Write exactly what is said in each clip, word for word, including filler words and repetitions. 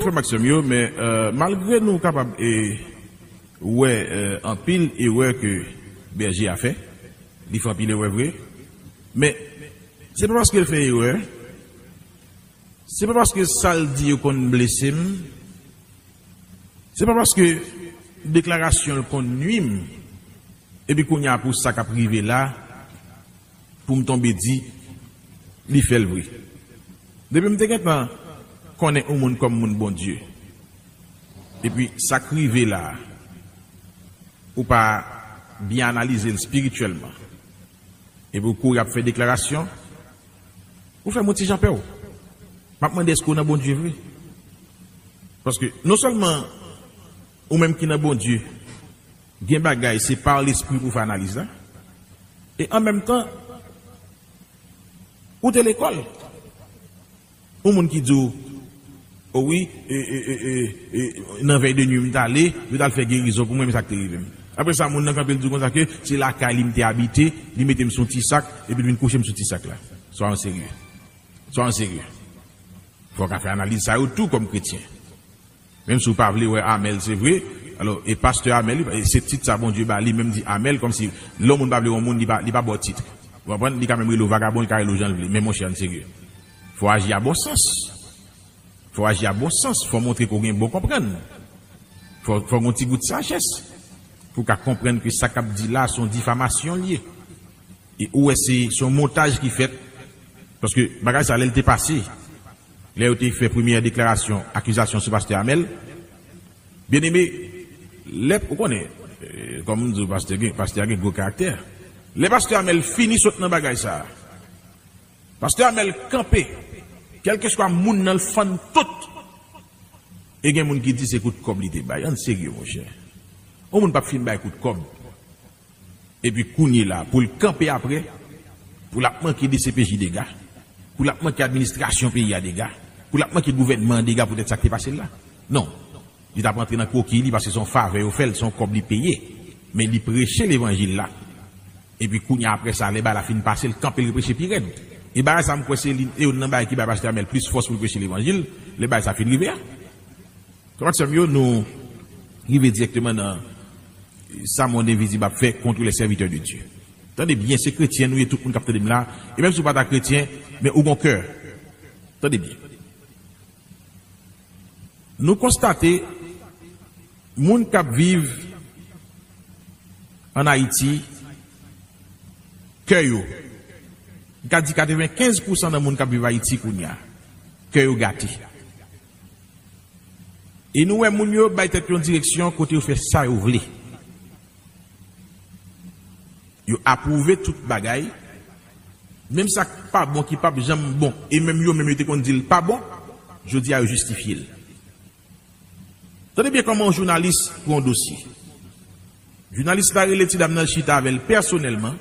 Frè m ak sè m yo, men, euh, malgre nou kapab, e, wè, euh, anpil erè ke Bèje a fè, li fè anpil erè vre, men se pa paske l fè erè, se pa paske sa l di yo konn blese m, se pa paske deklarasyon l konn nwi m, epi kounye a pou sa k ap rive la, pou m tonbe di li fè l vre. Depi m te gentan konnen yon moun kòm moun Bondye, epi sa k rive la a, ou pa byen analize l espirityèlman, epi w kouri ap fè deklarasyon, ou fè m yon ti jan pè w. M ap mande èske w nan Bondye vre? Paske non sèlman ou menm ki nan Bondye, gen bagay se pa lespri pou w fè analiz la, e an menm tan, ou te lekòl. Yon moun ki di w, o wi, e, e, e, e, e, nan vèy de nwi m t ale, yo t al fè gerizon pou mwen, men sa k te rive m. Apre sa, moun nan kanpe, l di w konsa ke se lakay li m te abite, li mete m sou yon ti sak, epi l vin kouche m sou ti sak la. Swa an serye. Swa an serye. Fò w ka fè analiz sa yo tou kòm kretyen. Menm si w pa vle wè Amèl, se vre. Alò, e pastè Amèl, e se tit sa Bondye ba li, menm di Amèl, kòmsi lè yon moun pa vle yon moun, li pa, li pa ba w tit. Ou konprann? Li ka menm rele w vagabon, li ka rele w jan l vle. Men monchè, ann serye. Fò w aji a bon sans. Fò w aji a bon sans. Fò w montre ke w gen bon konprann. Fò, fò w gen yon ti gout sajès pou w ka konprann ke sa k ap di la, se yon difamasyon l ye. E ou wè se, se yon montaj ki fèt. Paske bagay sa, lè l te pase, lè yo te fè premyè deklarasyon, akizasyon sou pastè Amèl, byeneme, lè, ou konnen, e, kòm m di w, pastè gen, pastè a gen gwo karaktè. Lè pastè Amèl fini sot nan bagay sa a, pastè Amèl kanpe, kèlkeswa moun nan l fann tout. E gen moun ki di se kout kòb li te bay. Ann serye, monchè. Yon moun p ap fin bay kout kòb. Epi kounye la, pou l kanpe apre, pou l ap manke D C P J dega, pou l ap manke administrasyon peyi a dega, pou l ap manke gouvènman an dega poutèt sa k te pase l la. Non. Li t ap rantre nan kwoki li paske se yon favè yo fè l, se yon kòb li peye. Men li preche levanjil la. Epi kounye a, apre sa, lè bagay la fin pase, l kanpe, l repreche pi rèd. E bagay sa, m kwè se li, e youn nan bagay ki bay pastè Amèl plis fòs pou l preche levanjil, lè bagay sa fin rive a. Frè m ak sè m yo, nou rive dirèkteman nan sa mond envizib ap fè contre les serviteurs de Dieu. Tande byen, se kretyen nou ye, tout moun k ap tande m la, e menm si w pa ta kretyen, men ou gon kè. Tande byen. Nou konstate, moun k ap viv ann Ayiti, kè yo, m ka di katrevenkenz pousan nan moun k ap viv Ayiti kounye a, kè yo gate. E nou wè moun yo bay tèt yo yon direksyon kote yo fè sa yo vle. Yo apwouve tout bagay. Menm sa k pa bon, ki p ap janm bon, e menm yo menm yo te konn di l pa bon, jodi a yo jistifye l. Tande byen kòman yon jounalis pran yon dosye. Jounalis la rele ti dam nan chita avè l pèsonèlman.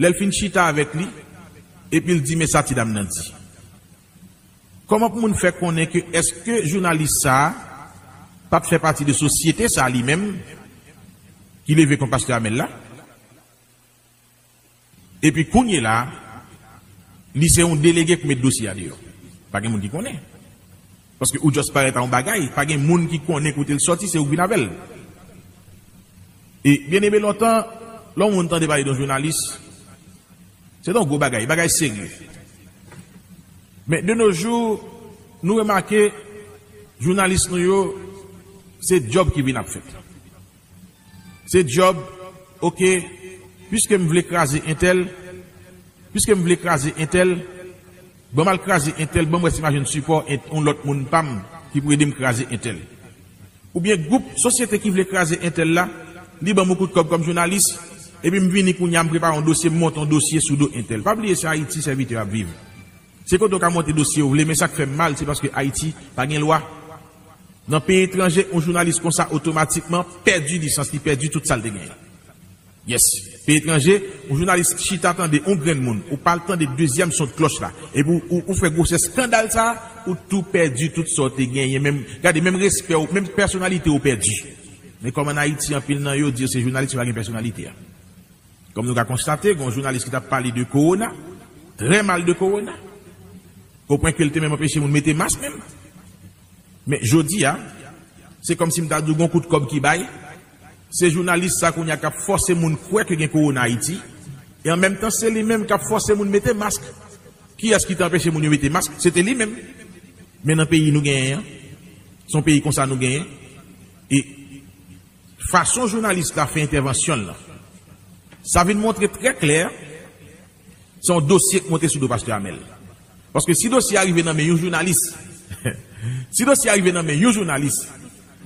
Lè l fin chita avèk li, epi l di, men sa ti dam nan di. Kòman pou moun fè konnen ke èske jounalis sa a pa t fè pati de sosyete sa a li menm ki leve kont pastè Amèl la? Epi kounye la, li se yon delege pou met dosye a deyò. Pa gen moun ki konnen. Paske ou just parèt a yon bagay, pa gen moun ki konnen kote l sòti, se ou k vin avè l. E byeneme, lontan, lè yon moun tande pale de yon jounalis, se te yon gwo bagay, bagay serye. Men de nos jours, nou remake, jounalis nou yo, se djòb ki vin ap fèt. Se djòb, oke, piske m vle kraze entèl, piske m vle kraze entèl, ban m al kraze entèl, ban m wè si m a jwenn sipò ent-, yon lòt moun pa m ki pou ede m kraze entèl. Oubyen gwoup sosyete ki vle kraze entèl la, li ban m yon kout kòb kòm jounalis, epi m vini kounye a, m prepare yon dosye, m monte yon dosye sou do entèl. Pa bliye se Ayiti sèvitè ap viv. Se kote w ka monte dosye w vle, men sa k fè m mal, se paske Ayiti pa gen lwa. Nan peyi etranje, yon jounalis konsa otomatikman pèdi lisans li, pèdi tout sa l te genyen. Yes. Peyi etranje, yon jounalis chita tande yon grenn moun, ou pa al tande dezyèm son klòch la, epi ou, ou, ou fè gwosè eskandal sa a, ou tou pèdi tout sa w te genyen, menm, gade, menm respè w, menm pèsonalite w pèdi. Men kòm ann Ayiti, anpil nan yo di yo se jounalis, yo pa gen pèsonalite a. Kòm nou ka konstate, gen yon jounalis ki t ap pale de kowona, trè mal de kowona, o pwen ke l te menm anpeche moun mete mas menm. Men jodi a, se kòmsi m ta di w gon kout kòb ki bay, se jounalis sa kounye a k ap fòse moun kwè ke gen kowona Ayiti, e an menm tan se li menm k ap fòse moun mete mask. Kiyès ki te anpeche moun yo mete mask? Se te li menm. Men nan peyi nou genyen an, se yon peyi konsa nou genyen, e fason jounalis la fè entèvansyon l lan, sa vin montre trè klè, se yon dosye k monte sou do pastè Amèl. Paske si dosye a rive nan men yon jounalis, si dosye a rive nan men yon jounalis,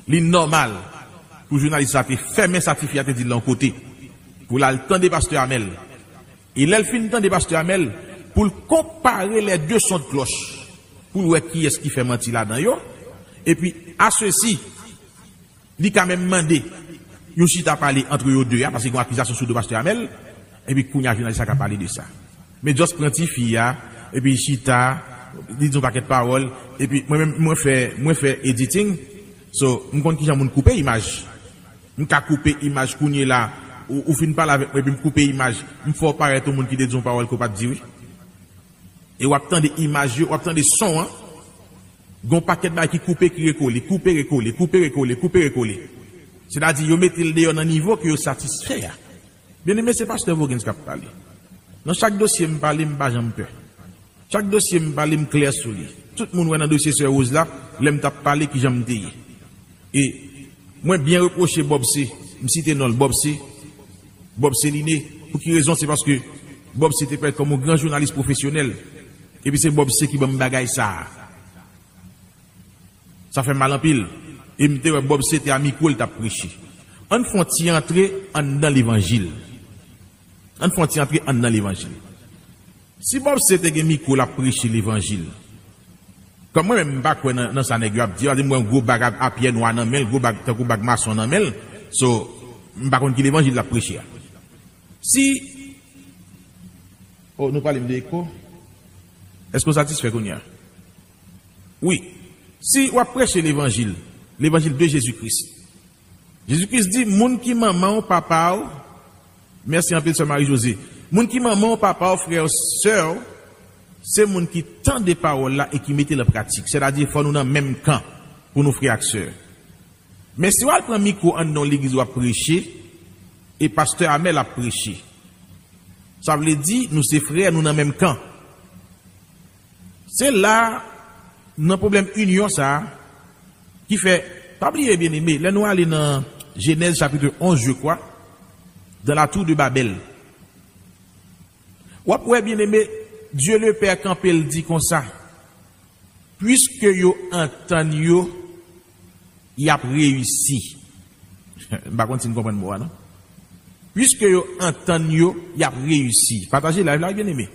li nòmal pou jounalis la te fèmen sa tifi a te di l la yon kote, pou l al tande pastè Amèl. E lè l fin tande pastè Amèl, pou l konpare les deux sons de cloche, pou l wè kiyès ki fè manti ladan yo, epi asesi, li ka menm mande yon chita pale antre yo de a, paske gen akizasyon sou do pastè Amèl, epi kounye a jounalis la ka pale de sa. Men just pran tifi a, epi chita, li di yon pakèt pawòl, epi mwen menm, mwen fè, mwen fè editing, so, m konn kijan moun koupe imaj. M ka koupe imaj kounye la, ou, ou fin pale avèk mwen, epi m koupe imaj, m fè w parèt yon moun ki te di yon pawòl ke w pa t di, wi. E w ap tande imaj yo, w ap tande son an. Gon pakèt bagay ki koupe, ki rekole, koupe, rekole, koupe, rekole, koupe, rekole. Sètadi, yo mete l deyò nan nivo ke yo satisfè a. Byeneme, se pastè Voguens k ap pale. Nan chak dosye m pale, m pa janm pè. Chak dosye m pale, m klè sou li. Tout moun wè nan dosye sè Rose la, lè m t ap pale, kijan m te ye. E mwen byen repwoche Bob C, m site non l, Bob C, Bob Céliné. Pou ki rezon? Se paske Bob C te parèt kòm yon gran jounalis pwofesyonèl. Epi se Bob C ki ban m bagay sa a. Sa fè m mal anpil. E m te wè Bob C te a mikwo, l t ap preche. Ann fè yon ti antre anndan levanjil. Ann fè yon ti antre anndan levanjil. Si Bob C te gen mikwo, l ap preche levanjil. Kòm mwen menm, m pa kwè nan, nan sa nèg yo ap di. Yo ap di m wè yon gwo bag a, a pyè nwa nan men l, gwo bag, tankou bag mason nan men l. So, m pa konn ki levanjil l ap preche a. Si, oh, nou pale m de eko? Èske w satisfè kounye a? Wi. Si w ap preche levanjil, levanjil de Jezi Kris, Jezi Kris di, moun ki manman w, papa w, mèsi anpil, sè Marie José, moun ki manman w, papa w, frè w, sè w, se moun ki tande pawòl la e ki mete l an pratik. Sètadi, fò nou nan menm kan pou nou frè ak sè. Men si w al pran mikwo anndan yon legliz w ap preche, e pastè Amèl ap preche, sa vle di nou se frè, nou nan menm kan. Se la, nan pwoblèm inyon sa a, ki fè, pa bliye, byeneme, lè nou ale nan Jenèz chapit onz, je crois, dans la tour de Babel, w ap wè, byeneme, Dye Lepè kanpe, l di konsa, piske yo antann yo, y ap reyisi. M pa konn si n konprann mo a, non. Piske yo antann yo, y ap reyisi. Pataje live la, byeneme.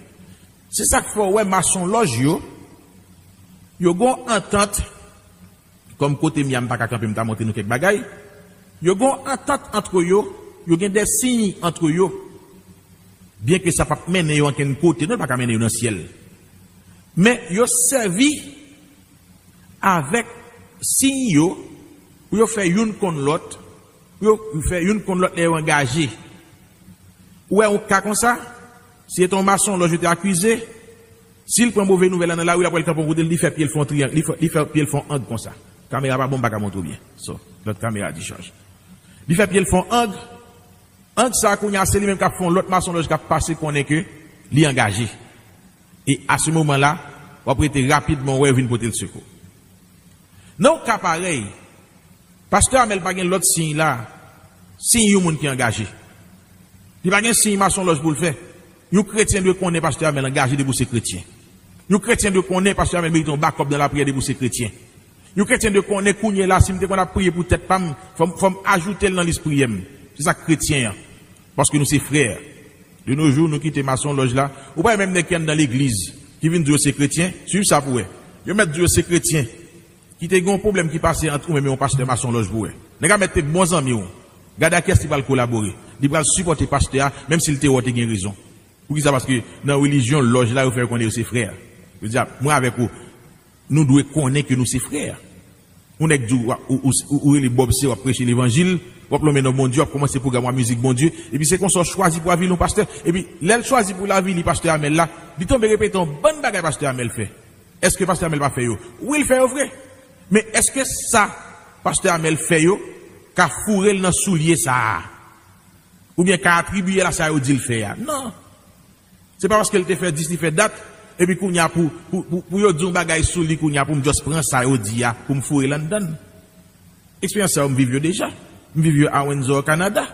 Se sa k fè w wè masonlòj yo, yo gon antant, kòm kote m ye a, m pa ka kanpe, m ta montre nou kèk bagay. Yo gon antant antre yo, yo gen de siy antre yo. Byenke sa p ap mennen yo ankenn kote, non, l pa ka mennen yo nan syèl. Men yo sèvi avèk siy yo pou yo fè youn konn lòt, pou yo fè youn konn lòt lè yo angaje. Ou wè yon ka konsa, si se te yon masonlòj yo te akize, si l pran move nouvèl la nan lari, l ap wè l kanpe yon kote, li fè pye l fè yon triyang, li fè, li fè pye l fè yon ang konsa. Kamera pa bon, m pa ka montre w byen. So, lòt kamera a dichaj. Li fè pye l fè yon ang, ang sa a kounye a, se li menm k ap fè yon lòt masonlòj k ap pase konnen ke li angaje. E a se moman la, w ap rete rapidman, w wè yo vin pote l sekou. Nan yon ka parèy, pastè Amèl pa gen lòt siy la, siy yon moun ki angaje. Li pa gen siy masonlòj pou l fè. Yon kretyen dwe konnen pastè Amèl angaje depi w se kretyen. Yon kretyen dwe konnen pastè Amèl merite yon bakòp nan lapriyè depi w se kretyen. Yon kretyen dwe konnen kounye la, si m te konn ap priye pou tèt pa m, fò m, fò m ajoute l nan lis priyè m. Se sa k kretyen an. Paske nou se frè. De nos jours, nou kite masonlòj la. Ou pa wè menm nèg ki anndan legliz, ki vin di yo se kretyen, swiv sa pou wè. Yo mèt di yo se kretyen. Ki te gen yon pwoblèm ki pase ant ou menm e yon pastè masonlòj pou wè. Nèg la mèt te bon zanmi w. Gade ak kiyès li pral kolabore. Li pral sipòte pastè a, menm si l te wè w te gen rezon. Poukisa? Paske nan relijyon, lòj la, yo fè yo konnen yo se frè. Yo di, "A, mwen avèk ou, nou dwe konnen ke nou se frè." Yon nèg di w, ou, ou, ou, ou rele Bob C, w ap preche levanjil, w ap lonmen non Bondye, w ap kòmanse pwogram w a mizik Bondye, epi se konsa w chwazi pou avili yon pastè, epi lè l chwazi pou l avili pastè Amèl la, li tonbe repete yon bann bagay pastè Amèl fè. Èske pastè Amèl pa fè yo? Wi, l fè yo vre. Men èske sa pastè Amèl fè yo ka foure l nan soulye sa a? Oubyen ka atribiye l a sa yo di l fè a? Non. Se pa paske l te fè dis, li fè dat, epi kounye a pou, pou, pou, pou yo di yon bagay sou li kounye a pou m just pran sa yo di a, pou m foure l anndan l. Eksperyans sa yo m viv yo deja. M viv yo a Windsor, Kanada.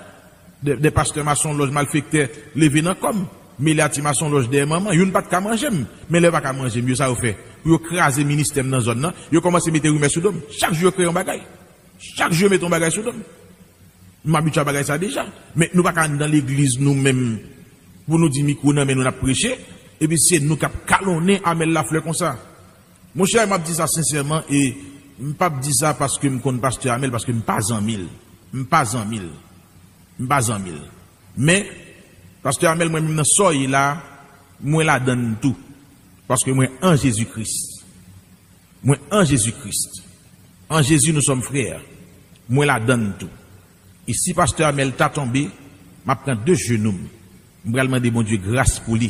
De, de pastè masonlòj malfektè leve nan kò m. Mele a ti masonlòj dèyè manman. Youn pa t ka manje m. Men lè yo pa ka manje m, yo sa yo fè? Pou yo kraze ministè m nan zòn nan, yo kòmanse mete rimè sou do m. Chak jou yo kreye yon bagay. Chak jou yo mete yon bagay sou do m. M abitye a bagay sa deja. Men nou pa ka anndan legliz nou menm pou nou di mikwo nan men nou n ap preche, epi se nou k ap kalonnen Amèl Laflè konsa. Monchè, m ap di sa sensèman, e m p ap di sa paske m konn pastè Amèl, paske m pa zanmi l. M pa zanmi l. M pa zanmi l. Men, pastè Amèl, mwen menm nan sa w ye la, mwen ladann tou. Paske mwen an Jezi Kris. Mwen an Jezi Kris. An Jezi, nous sommes frères. Mwen ladann tou. E si pastè Amèl ta tonbe, m ap pran de jenou m. M pral mande Bondye gras pou li,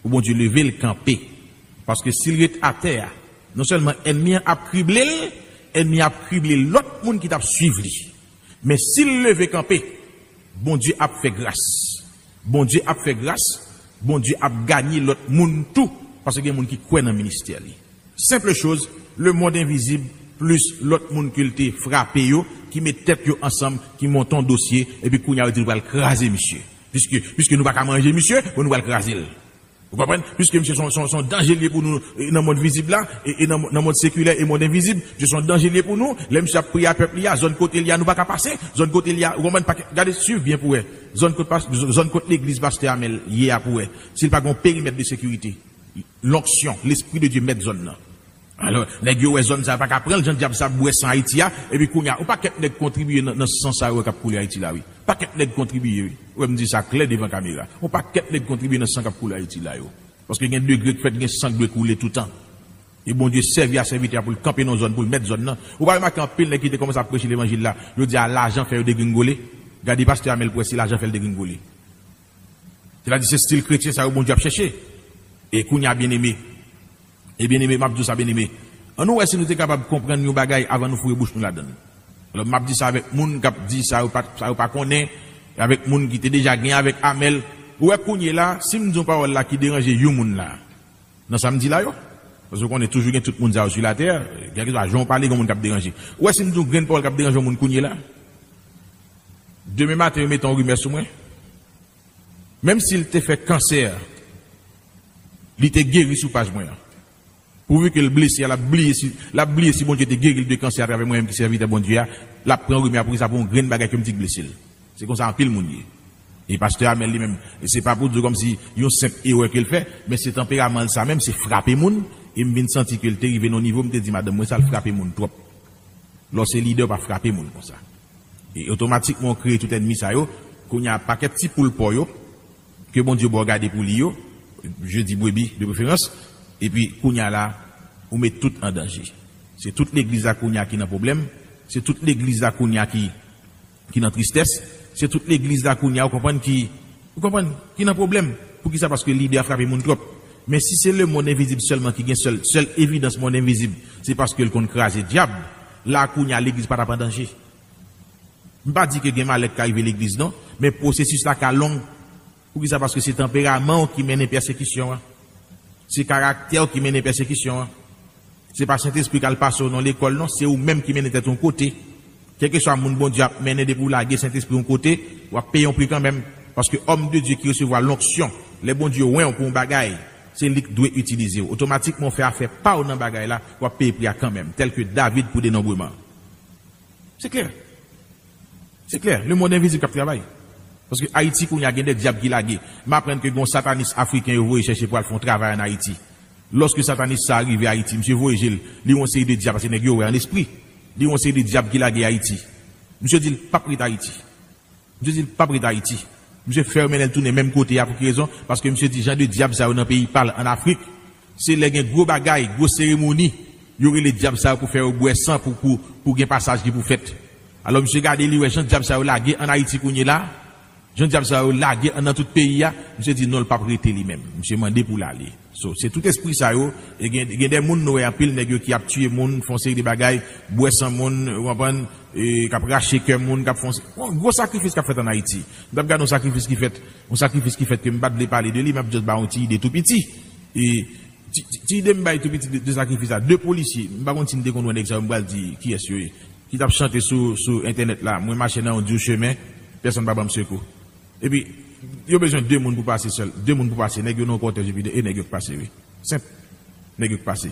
pou Bondye leve l kanpe. Paske si l ret atè a, non sèlman ènmi an ap krible l, ènmi an ap krible lòt moun ki t ap swiv li. Men si l leve kanpe, Bondye ap fè gras. Bondye ap fè gras, Bondye ap ganye lòt moun tou, paske gen moun ki kwè nan ministè li. Senp choz, lemonn envizib plis lòt moun ke l te frape yo, ki met tèt yo ansanm, ki monte yon dosye, epi kounye a yo di nou pral kraze misye. Piske, piske nou pa ka manje misye, bon nou pral kraze l. Ou konprann? Piske misye se yon, se yon, se yon danje li ye pou nou, e, nan mond vizib la, e, e nan, nan mond sekilè e mond envizib, misye se yon danje li ye pou nou. Lè misye ap priye a pèp li a, zòn kote li a, nou pa ka pase, zòn kote li a, ou konprann? Pa, gade, swiv byen pou wè. Zòn kot pas-, zòn kot legliz pastè Amèl ye a pou wè. Si l pa gen yon perimèt de sekirite. Lonksyon, Lespri de Dye mèt zòn nan. Alò, nèg yo wè zòn sa yo pa ka pran l, jan dyab sa ap bwè san Ayiti a, epi kounye a, yon pakèt nèg kontribiye nan, nan san sa yo k ap koule Ayiti la, wi. Pakèt nèg kontribiye, wi. Ou wè m di sa klè devan kamera. Yon pakèt nèg kontribiye nan san k ap koule Ayiti la yo. Paske gen degre k fèt, gen san k dwe koule toutan. E Bondye sèvi a sèvitè a pou l kanpe nan zòn, pou l mèt zòn nan. Ou pa remake anpil nèg ki te kòmanse ap preche levanjil la, yo di a lajan fè yo degringole. Gade pastè Amèl pou wè si lajan fè l degringole. Sètadi se stil kretyen sa yo Bondye ap chèche. E kounye a, byeneme, e byeneme, m ap di w sa, byeneme, ann nou wè si nou te kapab konprann yon bagay avan nou foure bouch nou ladan l. Alò, m ap di sa avèk moun k ap di sa yo pa, sa yo pa konnen, e avèk moun ki te deja gen avèk Amèl. Ou wè kounye la, si m di yon pawòl la ki deranje yon moun la, nan sa m di la yo, paske w konnen toujou gen tout moun sa yo sou latè, kèlkeswa jan w pale, gen moun k ap deranje. Ou wè si m di yon grenn pawòl k ap deranje yon moun kounye la, demen maten yo mete yon rimè sou mwen, menm si l te fè kansè, li te geri sou paj mwen an. Pouvi ke l blese a, l ap bliye si, l ap bliye si Bondye te geri l de kansè atravè mwen menm ki sèvitè Bondye a, l ap pran rimè a pou kisa? Pou yon grenn bagay ke m di k blese l. Se konsa anpil moun ye. E pastè Amèl li menm, se pa pou di w kòmsi yon senp erè ke l fè, men se tanperaman l sa menm, se frape moun, e m vin santi ke l te rive nan yon nivo, m te di madanm mwen sa, l frape moun twòp. Lè w se lidè, w pa frape moun konsa. E otomatikman, w kreye tout ènmi sa yo. Kounye a, pakèt ti poul pa w yo, ke Bondye ba w gade pou li yo, je dis brebis de préférence, epi kounye a la, ou met tout an danje. Se tout legliz la kounye a ki nan pwoblèm, se tout legliz la kounye a ki, ki nan tristès, se tout legliz la kounye a, ou konprann, ki, ou konprann, ki nan pwoblèm. Poukisa? Paske lidè a frape moun twòp. Men si se lemonn envizib sèlman ki gen sèl, sèl evidans monn envizib, se paske l konn kraze dyab, la kounye a legliz pa t ap an danje. M pa di ke gen malè k ka rive legliz non, men pwosesis la ka long. Poukisa? Paske se tanperaman w ki mennen pèsekisyon an. Se karaktè w ki mennen pèsekisyon an. Se pa Sentespri k al pase w nan lekòl non, se ou menm ki mennen tèt ou yon kote. Kèlkeswa moun Bondye ap mennen, depi w lage Sentespri yon kote, w ap peye yon pri kanmenm. Paske òm de Dye ki resevwa lonksyon, lè Bondye wen w pou yon bagay, se li k dwe itilize w. Otomatikman w fè afè pa w nan bagay la, w ap peye pri a kanmenm, tèlke David pou denonbreman. Se klè. Se klè, lemonn envizib k ap travay. Paske Ayiti kounye a gen de dyab ki lage. M aprann ke gen yon satanis afriken yo voye chèche pou al fè yon travay ann Ayiti. Lòske satanis sa a rive Ayiti, misye voye je l, li wè yon seri de dyab, paske nèg yo wè an lespri. Li wè yon seri de dyab ki lage Ayiti. Misye di l p ap ret Ayiti. Misye di l p ap ret Ayiti. Misye fè yo mennen l tounen menm kote a pou ki rezon? Paske misye di jan de dyab sa yo nan peyi pa l ann Afrik, se lè gen gwo bagay, gwo seremoni, yo rele dyab sa yo pou fè yo bwè san pou, pou, pou gen pasaj ki pou fèt. Alò, misye gade, li wè jan dyab sa yo lage ann Ayiti kounye la, Jan dyab sa yo lage anndan tout peyi a, misye di non, l p ap rete li menm. Misye mande pou l ale. So, se tout espri sa yo, e gen, gen de moun nou wè anpil nèg yo ki ap tiye moun, fè yon seri de bagay, bwè san moun, ou konprann, e k ap rache kè moun, k ap fè yon se-, yon gwo sakrifis k ap fèt ann Ayiti. M t ap gade yon sakrifis ki fèt, yon sakrifis ki fèt ke m pa t vle pale de li, m ap just ba yon ti ide tou piti. E ti, ti, ti ide m bay tou piti de, de sakrifis la, de polisye, m pa konn si n te konn wè nèg sa yo, m pral di kiyès yo ye, ki t ap chante sou, sou entènèt la, mwen mache nan yon diw chemen, pèsonn pa ban m sekou. Epi, yo bezwen de moun pou pase sèl, de moun pou pase, nèg yo nan kòtèj epi de, e nèg yo k pase, wi. Senp. Nèg yo k pase.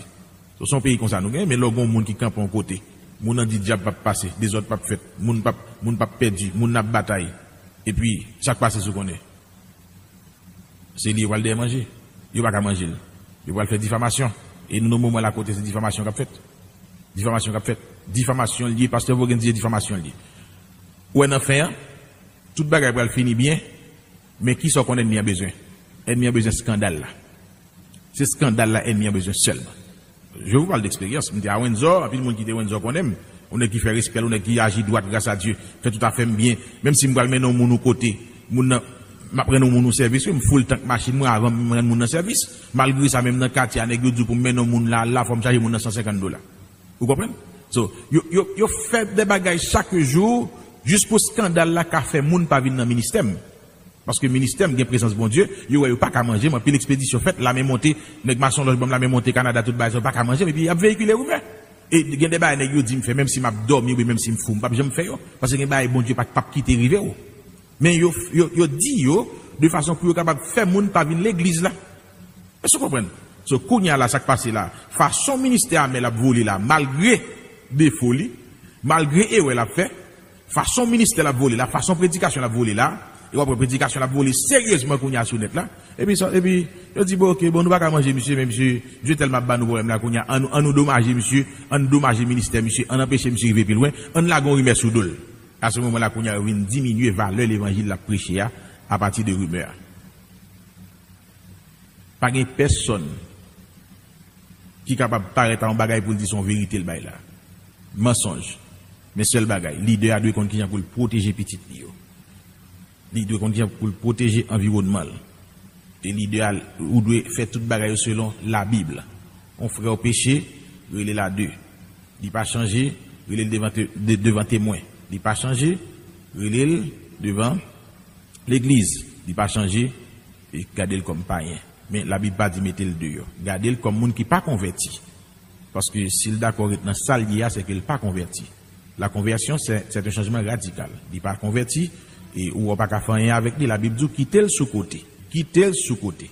So, se yon peyi konsa nou gen, men lè w gen yon moun ki kanpe yon kote, moun nan di dyab p ap pase, dezòd p ap fèt, moun p ap, moun p ap pèdi, moun nan ap batay. Epi, sa k pase si w konnen? Se li yo pral dèyè manje. Yo pa ka manje l. Yo pral fè difamasyon. E nou nan moman la kote se difamasyon k ap fèt. Difamasyon k ap fèt. Difamasyon l ye, pastè Voguin di se difamasyon l ye. Ou wè nan fen an, tout bagay pral fini byen, men kisa w konn ènmi an bezwen? Ènmi an bezwen eskandal la. Se eskandal la ènmi an bezwen sèlman. Je vous parle d'expérience. M te a Windsor, anpil moun ki te Windsor konnen m. Yon nèg ki fè respè l, yon nèg ki aji dwat, gras a Dye, fè tout afè m byen. Menm si m pral mennen yon moun yon kote, moun nan, m ap rann yon moun yon sèvis, wi, m full tank machin mwen avan m rann moun nan sèvis. Malgre sa, menm nan katye a, nèg yo di w pou m mennen yon moun la, la, fò m chaje moun nan san senkant dola. Ou konprann? So, yo, yo, yo fè de bagay chak jou, jis pou eskandal la ka fè moun pa vin nan ministè m. Paske ministè m gen prezans Bondye, yo wè yo pa ka manje m, anpil ekspedisyon fèt, lame monte, nèg Mason Lòj ban m lame monte Kanada, tout bagay sa, yo pa ka manje m, epi y ap veyikile rimè. E gen de bagay nèg yo di m fè, menm si m ap dòmi oubyen menm si m fou, m p ap janm fè yo. Paske gen bagay Bondye pa, p ap kite rive w. Men yo, yo, yo di yo de fason pou yo kapab fè moun pa vin legliz la. Èske w konprann? So, kounye a la, sa k pase la, fason ministè a Amèl ap vole la, malgre defo li, malgre erè l ap fè, fason ministè l ap vole la, fason predikasyon l ap vole la, e w ap wè predikasyon l ap vole seryezman kounye a sou nèt la, epi sa, epi yo di, bon, oke, bon, nou pa ka manje misye, men misye, Dye tèlman ap ba nou pwoblèm la kounye a, ann, ann nou domaje misye, ann domaje ministè misye, ann anpeche misye rive pi lwen, ann lage yon rimè sou do l. A se moman la kounye a, yo vin diminye valè levanjil l ap preche a, apati de rimè a. Pa gen pèsonn ki kapab parèt a yon bagay pou l di se yon verite l bay la. Mansonj. Men sèl bagay, lidè a dwe konn kijan pou l pwoteje pitit li yo. Li dwe konn kijan pou l pwoteje anviwònman l. E lidè a, ou dwe fè tout bagay yo selon Labib. Yon frè w peche, rele l a de. Li pa chanje, rele l devan te-, de-, devan temwen. Li pa chanje, rele l devan legliz. Li pa chanje, e gade l kòm payen. Men Labib pa di mete l deyò. Gade l kòm moun ki pa konvèti. Paske si l dakò ret nan sa l ye a, se ke l pa konvèti. La conversion, c'est, c'est un changement radical. Li pa konvèti, e ou pa ka fè anyen avèk li. Labib di w kite l sou kote. Kite l sou kote.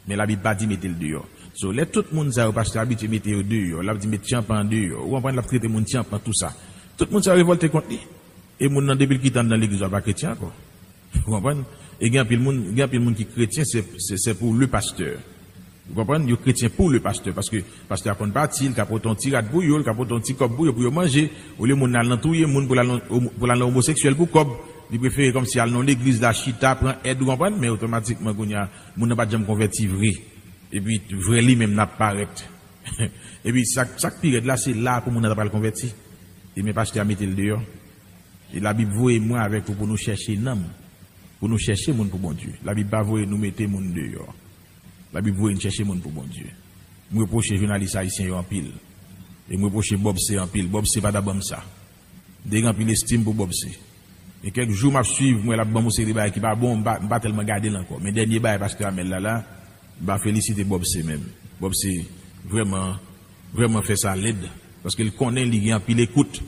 Men Labib pa di mete l deyò. So, lè tout moun sa yo, pastè abitye mete yo deyò, l ap di met tyanpan deyò. Ou konprann, l ap trete moun tyanpan, tou sa. Tout moun sa yo revòlte kont li. E moun nan, depi l kite anndan legliz la, pa kretyen ankò. Ou konprann? E gen anpil moun, gen anpil moun ki kretyen, se, se, se pou le pastè. Ou konprann? Yo kretyen pou le pastè, paske pastè a konn pati, l ka pote yon ti rad pou yo, l ka pote yon ti kòb pou yo, pou yo manje. Olye moun nan al nan touye moun, pou l al nan, pou l al nan omoseksyèl pou kòb, li prefere kòmsi al nan legliz la, chita, pran èd, ou konprann? Men otomatikman, kounye a, moun nan pa t janm konvèti vre. Epi, vrè li menm nan ap parèt. Epi, sa, sa k pi rèd la, se la pou moun nan ta pral konvèti. E men pastè a mete l deyò. E Labib voye mwen avèk ou pou nou chèche nanm, pou nou chèche moun pou Bondye. Labib pa voye nou mete moun deyò. Labib voye n chèche moun pou Bondye. M repwoche jounalis ayisyen yo anpil. E m repwoche Bob C anpil. Bob C pa ta ban m sa. M te gen anpil estim pou Bob C. Gen kèk jou m ap swiv, m wè l ap ban m yon seri de bagay ki pa bon, m pa, m pa tèlman gade l ankò. Men dènye bagay pastè Amèl la la, m pa felisite Bob C menm. Bob C vrèman, vrèman fè sa lèd, paske l konnen li gen anpil ekout.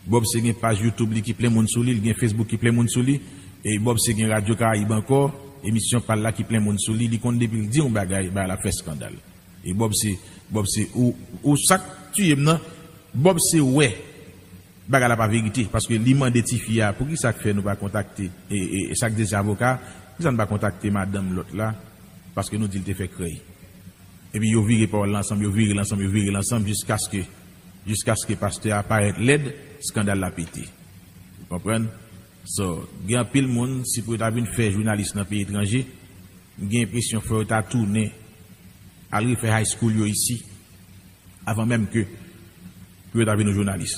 Bob C gen paj YouTube li ki plen moun sou li, li gen Facebook ki plen moun sou li, e Bob C gen Radyo Karayib ankò, emisyon pa l la ki plen moun sou li, li konn depi l di yon bagay, bagay la ap fè eskandal. E Bob C, Bob C, ou, ou sa k tiye m nan, Bob C wè bagay la pa verite, paske li mande tifi a, poukisa k fè nou pa kontakte, e, e, e sa k di se avoka, poukisa nou pa kontakte madanm lòt la, paske nou di l te fè krèy. Epi yo vire pawòl la ansanm, yo vire l ansanm, yo vire l ansanm, jiskaske, jiskaske pastè a parèt lèd, eskandal la pete. Ou konprann? So, gen anpil moun, si pou yo ta vin fè jounalis nan peyi etranje, m gen enpresyon fò yo ta tounen, al refè high school yo isi, avan menm ke pou yo ta vin yon jounalis.